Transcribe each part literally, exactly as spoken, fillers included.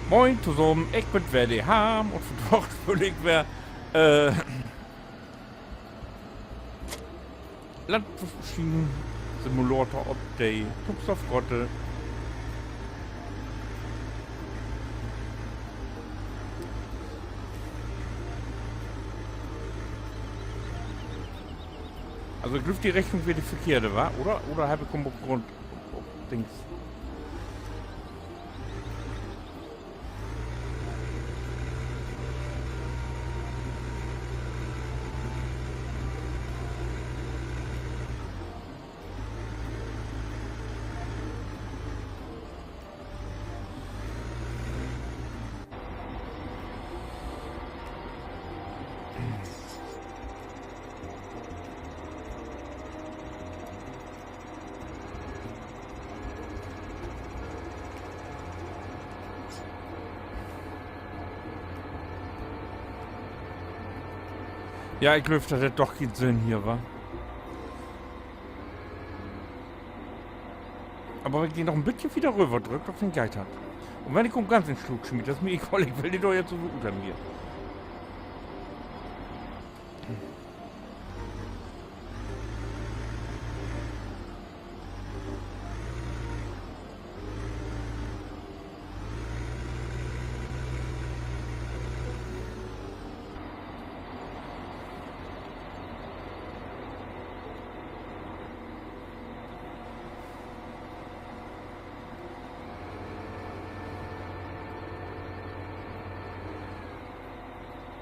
Moin tosamen, ik bün weer de Harm un vandaag speel ik weer, äh, Landmaschinen-Simulator op de Tuxtofgotte. Also, ik glööv, de Richtung weer de verkehrte, wa? Oder, oder heff ik hum op Grund, op, op Dings. Ja, ik glööv, dat hett doch keen Sinn hier, wa? Aver wenn ik de noch en bitjen wieder röver drück, dor finn ik dat. Un wenn ik hum ganz in Slug smiet, dat is mi egal, ik will de doch jetzt so ut hebben hier.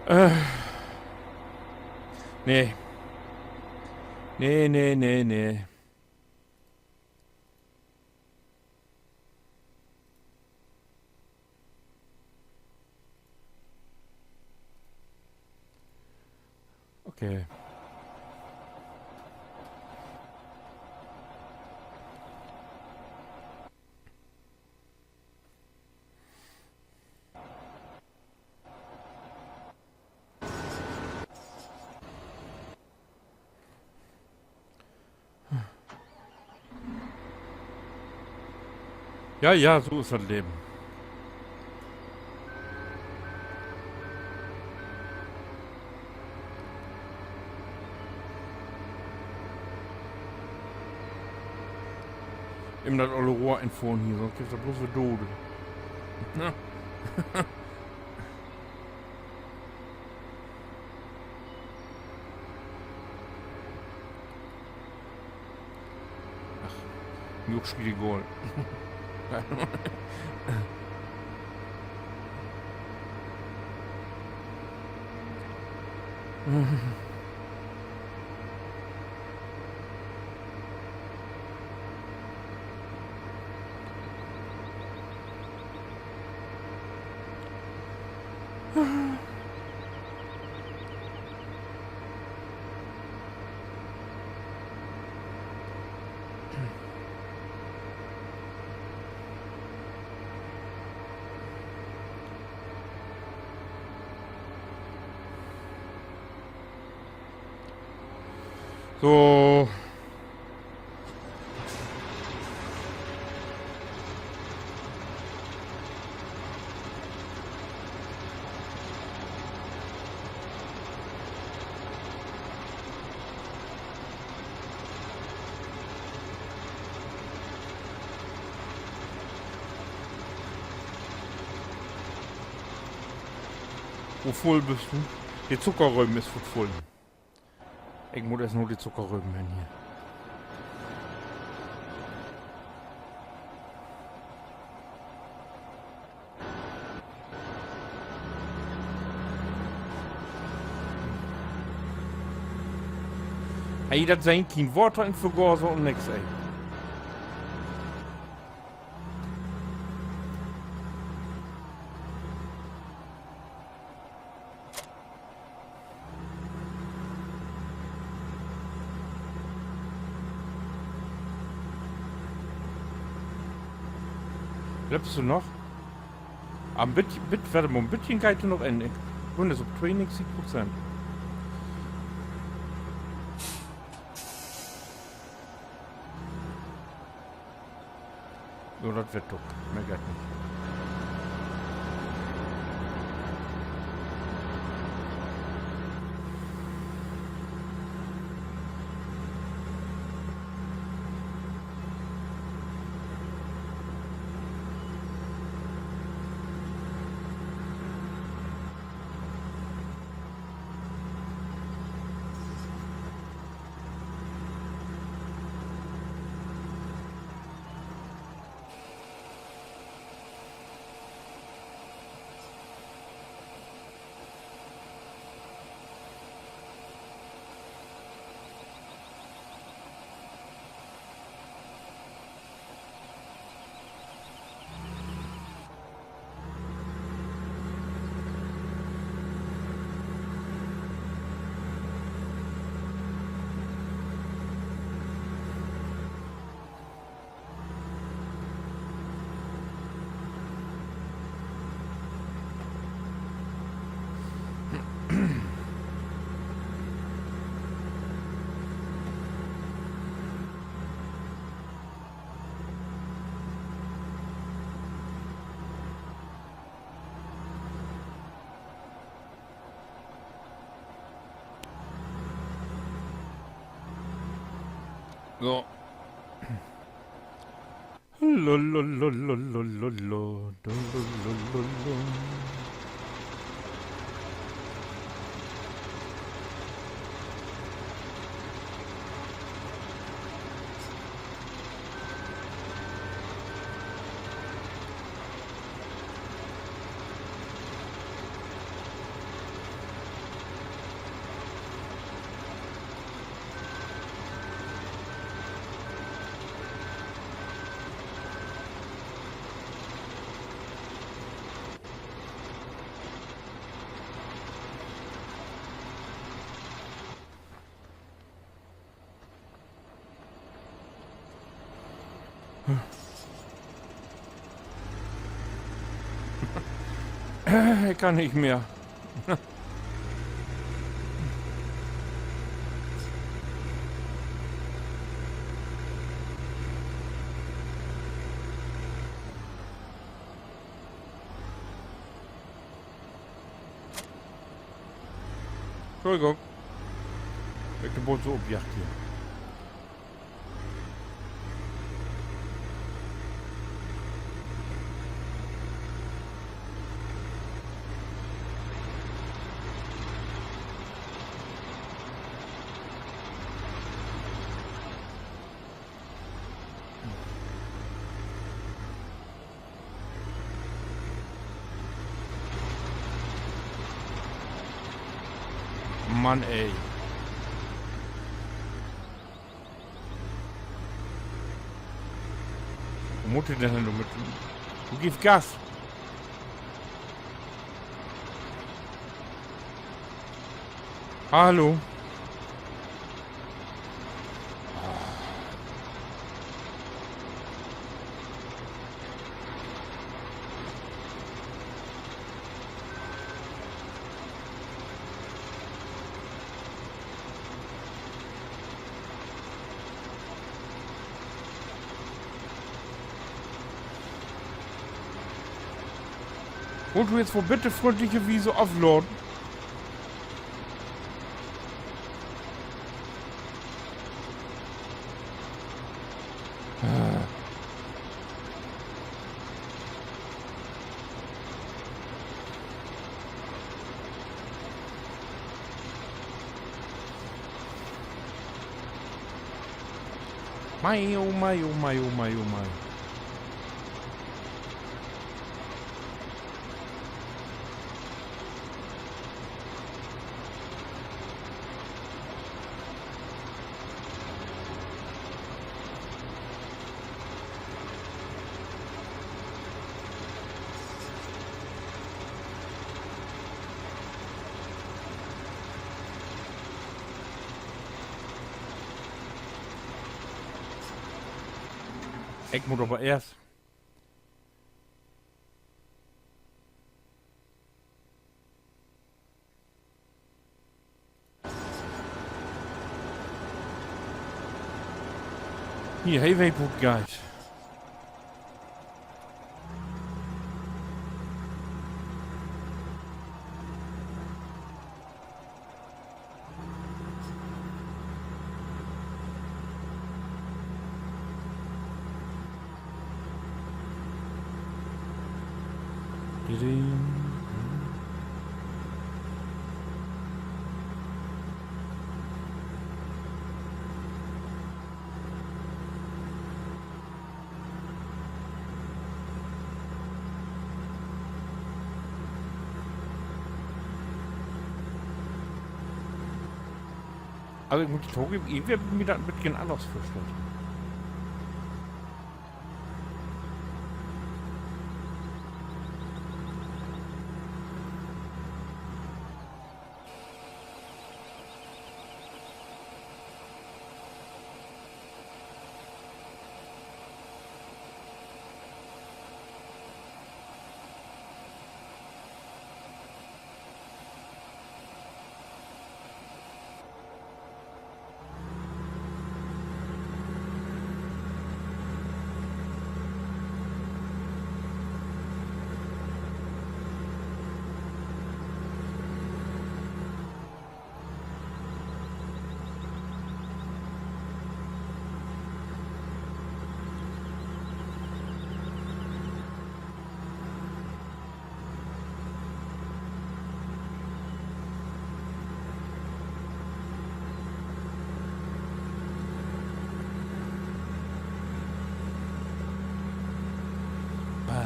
Äh. Nee. Nee, nee, nee, nee. Okay. Ja, ja, so is dat Leven. Immer dat olle Rohr infohren hier, sonst gifft dat blots weer Dode. Ach, mi ok schietegal. So. Wo vull büst du? De Zuckerröven is futt vull. Ik mutt eerst noch de Zuckerröven hen hier. Ey, dat is keen Water in Vergaser un nix, ey. Löppst du noch? Ah, en bit-, bit-, wacht mal, en bitjen geiht de noch in. Ik bün nu op tweeunnegenzig Prozent. Jo, dat warrt ok. Mehr geiht nich. So. Lululululululu. Lululululu. Ik kann nich mehr. Entschuldigung. Ik bün so op Jagd hier. Mann, ey. Wo mutt ik denn hen, du mit, du giffst Gas. Hallo. Wullt du nu woll bitte fründlicherwies afladen? Mei, oh mei, oh mei, oh mei, oh mei. Ik mutt aver eerst. Hier, hey, Waypoint Guide. Also, ik mutt togeven, ik heff mi dat en beten anners vörstellt.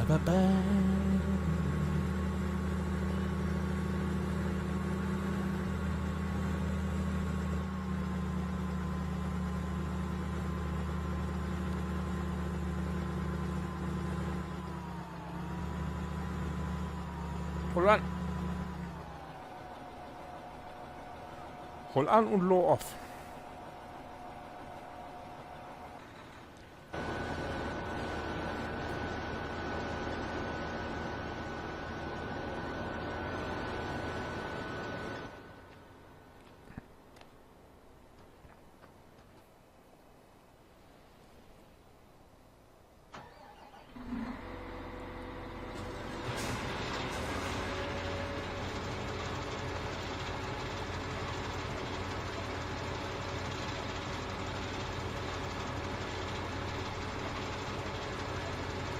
Baba. Hol an. Hol an un laa of.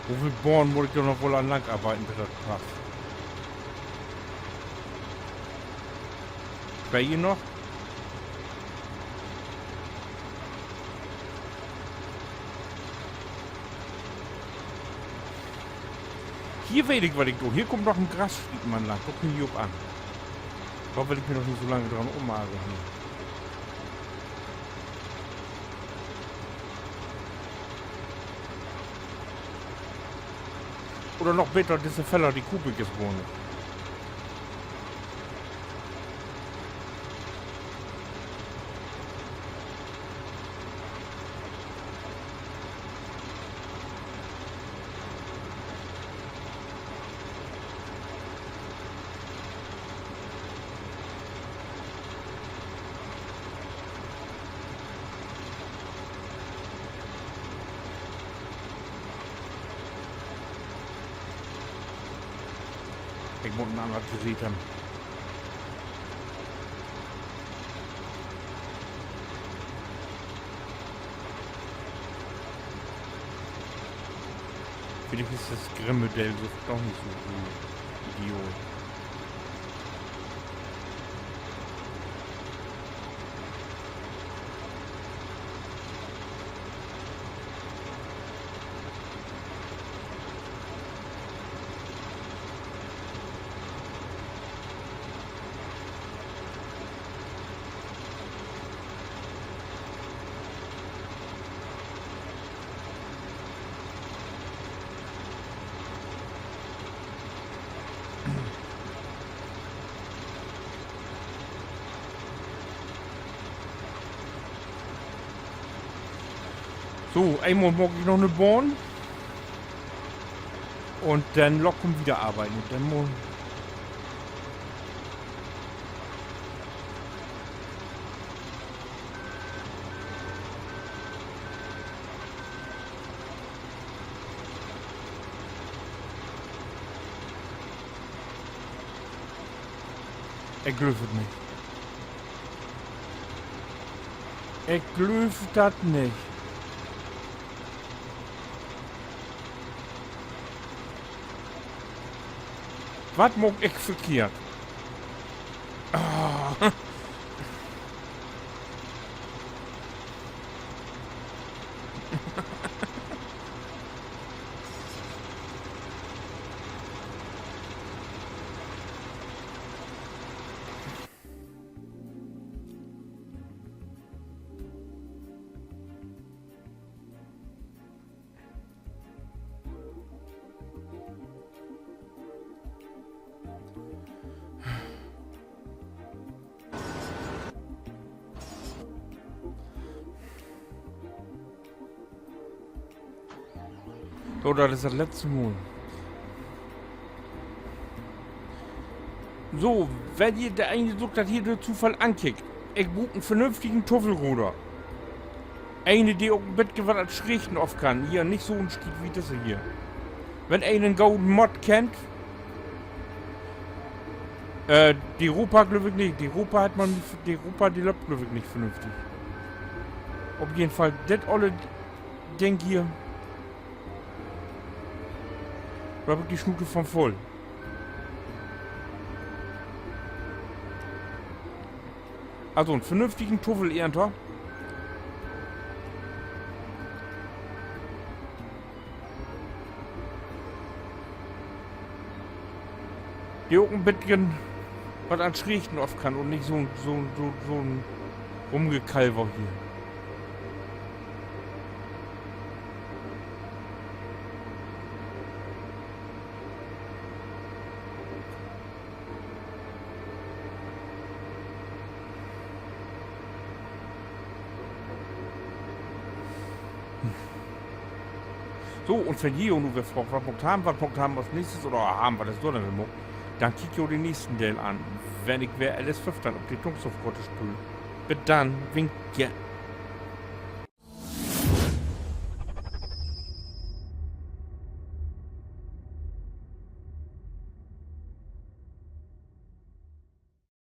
Woveel Bahnen mutt ik dor noch woll an lang arbeiden, bit dat passt? Weet ji noch? Hier weet ik, wat ik do. Hier kummt noch en Grasstiepen an lang. Dor kummt ji op an. Dor will ik mi noch nich so lang dran rumärgern hier. Oder noch beter, disse Feller, de koop ik eerst gor nich. Ik mutt en anner Gerät hebben. Villicht is dat Grimm-Modell doch nich so ideal. So, eenmal maak ik noch 'ne Bahn. Un denn Lock un wieder arbeiden. Un denn mal Ik glööv dat nich. Ik glööv dat nich. Wat maak ik verkehrt? Ah. So, dat is dat letzte Mal. So, wenn ji de een sük dat hier dör Zufall ankiekt, ik bruuk en vernünftigen Tuffelroder. Een, de ok en beten wat as Schrägen of kann. Hier, nich so en Stief wie disse hier. Wenn een en goden Mod kennt, äh, de Ropa glööv ik nich. De Ropa hett man, de Ropa, de löppt, glööv ik, nich vernünftig. Op jeden Fall, dit olle Ding hier. Dor heff ik de Snuut van vull. Also, en vernünftigen Tuffelernter. De ok en beten wat an Schrichten of kann un nich so'n, so'n, so'n, so'n Rumgekalver hier. So, un wenn ji nu weer fraagt, wat maakt wi, wat maakt wi as nächstes, oder wi, wat is dor denn weer maakt, denn kiekt jo den nächsten Deel an, wenn ik weer L S föffteihn op de Tungshoffkoort speel. Bit denn, winke.